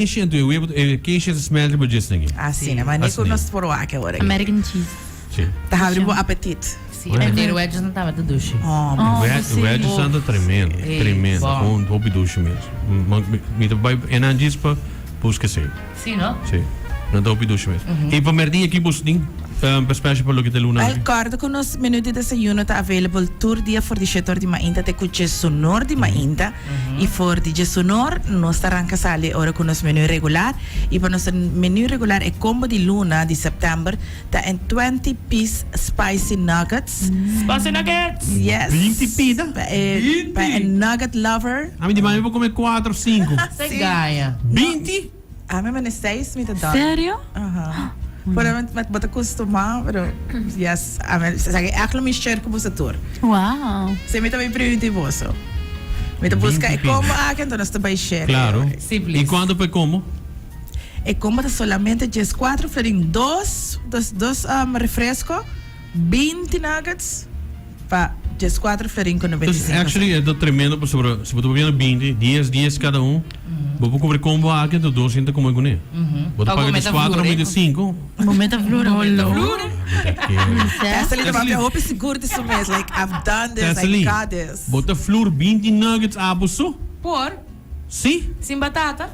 Keshi anto e webo e keshi ta smelt riba djes naki. Asina, ma ni ku nos por wak awor aki. American cheese. Si. Ta habri bo apetit. Si, e potato wedges nan tabata dushi. Oh, Oh, si. Wedges nan ta tremendo, tremendo. Bon. Gewoon hopi dushi mes. Mi ta bai enan djis pa buska esei. Si, no? Si. Nan ta hopi dushi mes. I pa merdia ki bos tin pa special pa loke ta luna Wel, aki? kòrda ku nos menu di desayuno ta available tur dia for di shete or di mainta te ku djesunor di mainta. I for di djesunor nos ta ranka sali ora ku nos menu regular. I pa nos menu regular e combo di luna di september ta en 20 piece spicy nuggets. Spicy nuggets! Yes. 20 pida? Pa e, pa e nugget lover. Ami di mami por come 4 of 5. Se gaña. 20? Ami mane seis mi ta done. Serio? Aha. Pero bo ta custumá, pero yes, ami sa ke echt lo mi share ku boso tur. Wow. Si mi ta bai primiti boso. Mi ta busca e combo aki anto nos ta bai share. Claro. Si, please. I cuanto pa e combo? E combo ta solamente 14 florin, dos, dos, dos refresco, 20 nuggets. Pa 14 florin ku 95 Entonces, actually, e ta tremendo pasobra si bo ta papia na 20, dies, dies kada un, bo por kubri kombo aki anto dos hende ta kome kuné. Bo ta paga 14 95. Bo meta vloer holo. Tessely ta papia hopi sigur di su mes, like I've done this, I got this. Bo ta vloer 20 nuggets abo so? Por? Si. Sin batata?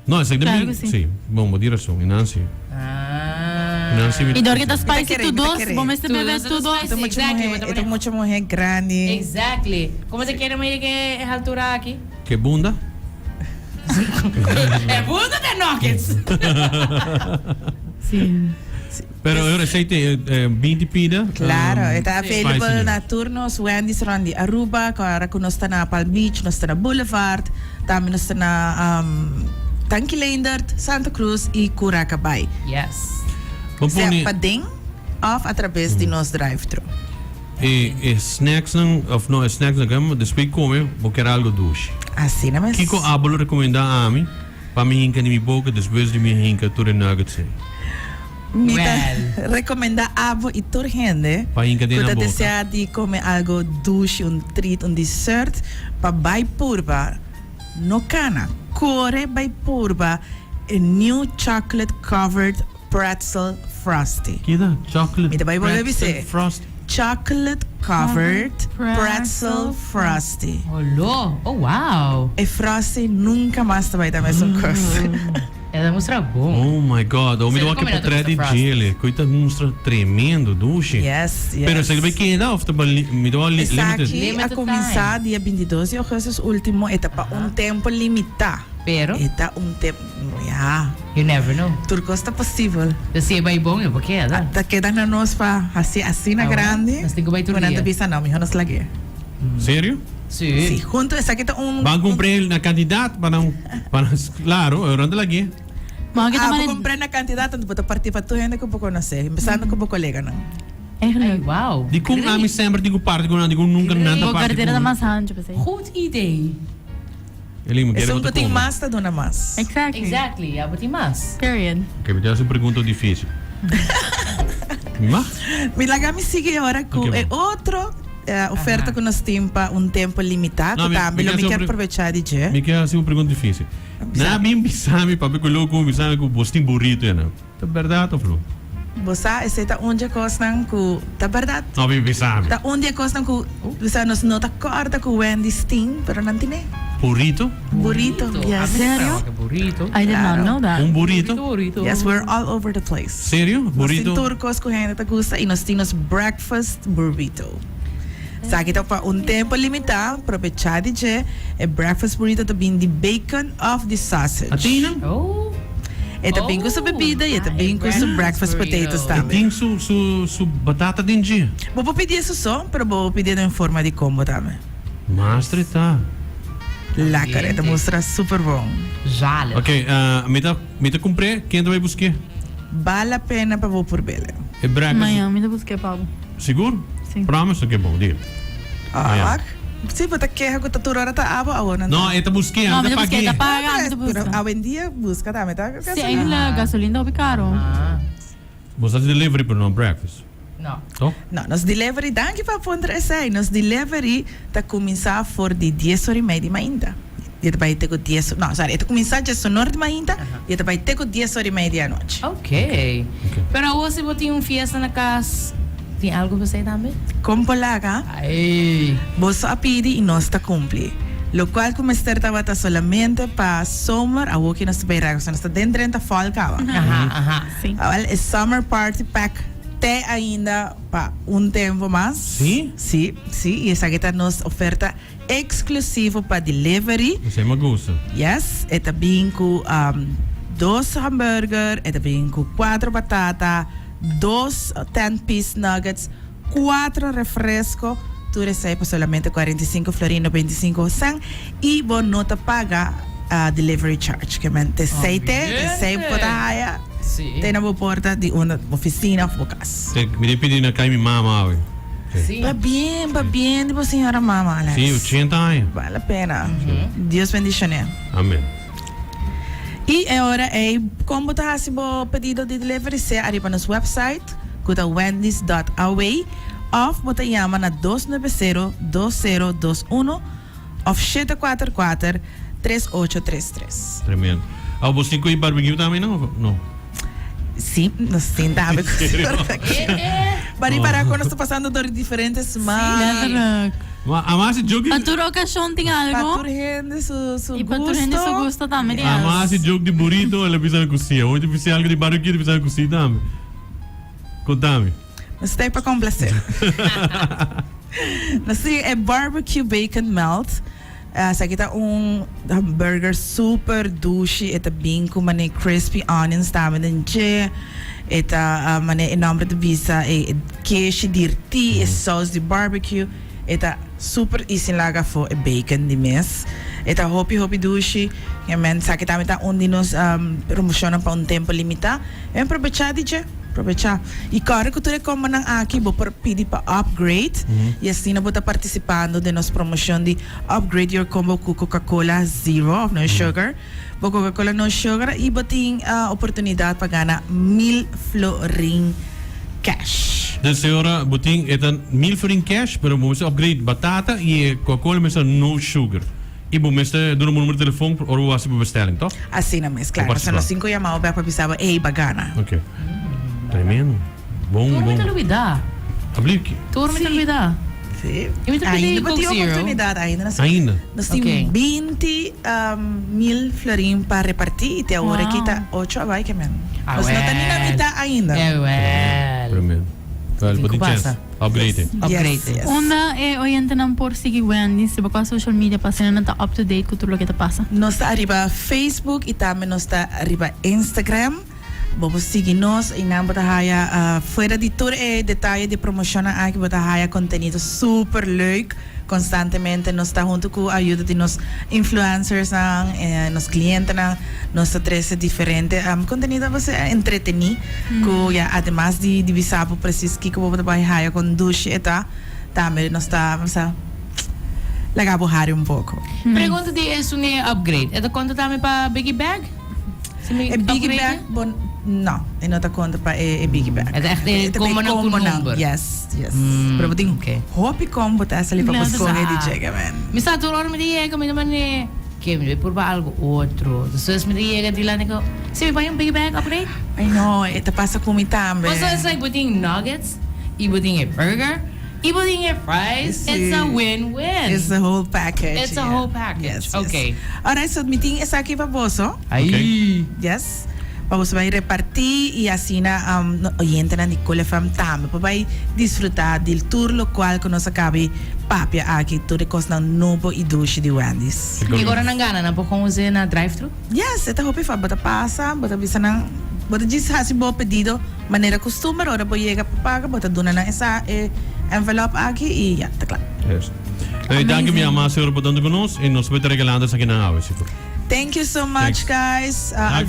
No, esaki ta Claro bin, ku si. si. Bon, bo tin rason. E nan si. Ah. E nan si mi I dor ke ta Mi ta spicy kere, tu mi ta dos, kere. bo mester Tu bebe dos tu ta dos. spicy. E ta mucha Exactly, muhe, bo ta e ta pone- mucha muhe grandi. Exactly. Como te kere mi yega e haltura aki? Ke bunda? E bunda ta nuggets. Si. Pero e receita e 20 pida. Claro, e ta available spicy na tur nos Wendy's rond di Aruba, cu ora cu nos ta na Palm Beach, nos ta na Boulevard, tambe nos ta na Tanki Leendert, Santa Cruz y Curacabai. Yes. Bo Sea pone paden of a traves di nos drive-thru. e e snacksnan of no e snacksnan ke despues di come bo kier algo dushi. Asina mes. Kiko abo lo recomenda ami pa mi hinca den mi boca despues di mi hinca tur e nuggets ei? Mi ta recomenda abo y tur hende Pa hinca den cu ta nan boca. desea di come algo dushi, un treat, un dessert, pa bay purba, no cana, core bay purba e new chocolate covered pretzel frosty. Keda? Chocolate Mi ta bay bolbe pretzel bis'é. frosty? Chocolate covered pretzel frosty. Olo! Oh wow! E frosty nunca mas ta bay ta mesun cos. E ta mustra bon. Oh my God, oh mi ta wak e potret di djele, koe ta mustra tremendo, dushi. Yes, yes. Pero esaki ta bay keda of ta bay, mi ta wak limited? Esaki a cuminsa dia 22 di augustus ultimo, e ta pa un tempo limita. Pero? E ta un tempo, ya. You never know. Tur cos ta posibel. Pero si e bay bon, e por keda. Ta keda na nos pa haci asina grandi. Nos tin cu bay tur dia. Cu nan ta bisa no, miho nos lag'e. Serio? Sí. Sí, junto esaki ta un. Ban compr'é na cantidad pa nan, pa nan, claro, e ora nan ta lag'é. Bo ke ta Ah, bo mane. compr'é na cantidad, anto bo ta partí pa tur hende cu bo conoce, empezando cu bo coleganan. Eigenlijk. Ay, wow. Dicon ami semper tin cu parti cu nan, dicon nunca nan ta Bo parti cu cartera ta mi? mas hancho p'esei. Goed idee. Elin, mi kere Esun bo ta cu tin come. mas ta duna mas. Exactly. Exactly, ya bo tin mas. Period. Ok, mi ta haci un pregunta dificil. Mi mag? Mi laga mi sigui ora cu Ok, e bon. otro oferta cu nos tin pa un tempo limita, No, cu mi, tambe mi lo ke mi haci un kier pre- probecha di dje. Mi ke haci un pregunta dificil. Bisa. Na bin bisa mi, papia cu loco, bisa mi cu bos tin burrito ya nan. Ta berdad of no? Bo sa, esei ta un dje kosnan ku ta berdad. No bin bisa mi. Ta un di e kosnan ku, bo sa, nos no ta kòrda ku Wendy's tin, pero nan tin'é. Burrito? Burrito, yes. Serio? Burrito. I did not know that. Un burrito? Burrito. Yes, we're all over the place. Serio? Nos tin Burrito? tur kos ku hende ta gusta i nos tin nos breakfast burrito. Esaki ta pa un tempu limitá, probechá di dje. E breakfast burrito ta bin di bacon òf di sausage. Atina? Oh. E ta bin ku su bebida i e ta bin ku su breakfast potatoes E tambe. tin su su su batata den dje. Bo por pidi eso so, pero bo por pidi den forma di combo tambe. Mastre ta. Lekker, e ta mustra super bon. Zalig. Ok, mi ta mi ta kumpr'é, ken ta bai busk'é? Bal la pena pa bo purb'el. E breakfast. Mañan mi ta busk'é pa bo. Sigur? Sí. Promise? Ok, bon, deal. Ah, wak. Sí, bo ta keha ku ta tur ora ta abo awor nan ta. No, e ta busk'é, No, ami mi ta ta busk'é, pag'é. ta paga, ami ta Pero buska. awendia buska tambe ta Sí, gasolina. eigenlijk gasolina ta hopi karo. Bo sa haci delivery pero no breakfast. No. Toch? No, nos delivery, danki pa puntra esei. Nos delivery ta kuminsá for di dies ora i mei di mainta. Y e ta bay te cu dies, no, sorry, e ta cuminsa diesunor di mainta y e ta bay te cu dies ora y media di anochi. Ok. Pero awor si bo tin un fiesta na cas, tin algo pa esey tambe? Con por laga? Ay. Boso a pidi y nos ta cumpli. Locual cu mester tabata solamente pa zomer, awor cu nos ta bay regla, nos ta den drenta fall caba. Aha, aha. Si. Awel, e summer party pack te ainda pa un tempo mas. Si? Si, si, y esaki ta nos oferta Exclusivo pa delivery. Esei mi gusta. Yes, e ta bin cu dos hamburger, e ta bin cu cuatro batata, dos ten piece nuggets, cuatro refresco, tur esei pa solamente 45 florin 95 cent y bo no ta paga delivery charge. Ke men te esei te, te esei bo ta haya te na bo porta di unda bo oficina of bo cas. Mi ta pidi na cai mi mama awe. Sí. Pa bien, pa bien di bo señora mama, Alex. Sí, 80 aña. Vale la pena. Dios bendicion'é. Amén. Y e ora ey, con bo ta haci bo pedido di delivery? Sea ariba nos website, cu ta wendys dot aw, of bo ta yama na 290 2021 of 744 3833. Tremendo. Awo bo tin cu e barbecue tambe no of no? Sí, nos tin tambe cu e barbecue. Bari para cu nos ta pasando door diferente smaak. Letterlijk. Ma a hasi joke Pa tur ocasion tin Pa algo. tur hende su su Y pa tur hende su gusto. gusto tambe tin A algo. hasi joke di burrito el a bisa cu sí. Awo ta bisa algo di barbecue ta bisa cu sí tambe. Contami. Nos ta pa complacer. Nos tin e barbecue bacon melt. Esaki ta un hamburger super dushi. E ta bin cu mane crispy onions tambe den dje. E ta mane e nomber ta bisa e keshi dirti, e saus di barbecue. E ta super y sin laga afo e bacon di mes. E ta hopi hopi dushi. Esaki tambe ta un di nos promocionnan pa un tempo limita. En probecha di dje, probecha. Y kòrda ku tur e kombonan aki bo por pidi pa upgrade y asina bo ta partisipando den nos promocion di Upgrade Your Combo ku Coca-Cola Zero of No Sugar. Bo Coca-Cola No Sugar y bo tin oportunidad pa gana mil florin cash. Dus e ora bo tin e ta mil florin cash pero bo mester upgrade batata y e Coca-Cola mester no sugar. I bo mester duna bo numero di telefon ora bo hasi bo bestelling, toch? Asina mes, claro. Pasobra nos tin cu yama bo bek pa bisa bo, ey, ba gana. Ok. Tremendo. Bon, Tur bon. mi ta lubida. Abli ki? Tur mi ta lubida. Si. I mi ta pidi Ainda bo Coke tin Zero. oportunidad, ainda nos Ainda? Nos tin Ok. 20 mil florin pa reparti y te awor aki Wow. ta ocho a bai ke men. Ah, Nos no ta ni na wel. mitad ainda. Eh, wel. Tremendo. Wel, bo Tin tin cu chance. pasa. Upgrade. Upgrade. Yes, yes. Unda e oyentenan por sigui Wendy si bo kua social media pa asina nan ta up to date ku tur loke ta pasa? Nos ta ariba Facebook y tambe nos ta ariba Instagram. Bo por sigui nos y nan bo ta haya fuera di tur e detaye di promocionnan aki bo ta haya contenido super leuk. Constantemente nos ta hunto cu ayuda di nos influencersnan, nos clientenan, nos ta trece diferente contenido pa bo entreteni cu ya ademas di di bisa bo precies kico bo ta bay haya con dushi e ta, tambe nos ta sa laga bo hari un poco. Pregunta di esun e upgrade, e ta conta tambe pa biggie bag? Si mi E biggie upgrade? bag bo no, e no ta conta pa e biggie bag. E ta echt e E ta pa e combonan cu combonan, number. Yes, yes. Mm, Pero bo tin ok. hopi combo ta sali pa bo Claro. scoge di Sa. dje, man. Mi sa tur ora mi ta yega mi ta mane ke mi debe purba algo otro. Despues mi ta yega dilanti ku si mi bai un biggie bag upgrade. Ay no, e ta pasa cu mi tambe. Pasobra es like bo tin nuggets y bo tin e burger y bo tin e fries. Sí. It's a win-win. It's the whole package. It's a yeah. whole package. Yes, yes. Okay. Alright, so mi tin esaki pa boso. Ay. Yes. Pa boso bai reparti y asina um, no- oyentenan di Cool FM tambe por bai disfruta di tur locual cu nos a cabi papia aki, tur e cosnan nobo y dushi di Wendy's. Y ora nan gana, nan por con usa na drive-thru? Yes, e ta hopi fa. Bo ta pasa, bo ta bisa nan, bo ta djis haci bo pedido manera custumber, ora bo yega pa paga, bo ta duna nan esa e envelop aki y ya, ta cla. Yes. Hey, danki mi ama señor por tanto cu nos y nos ta bay ta regalando esakinan awe sigur. Thank you so much Thanks. guys. Danki.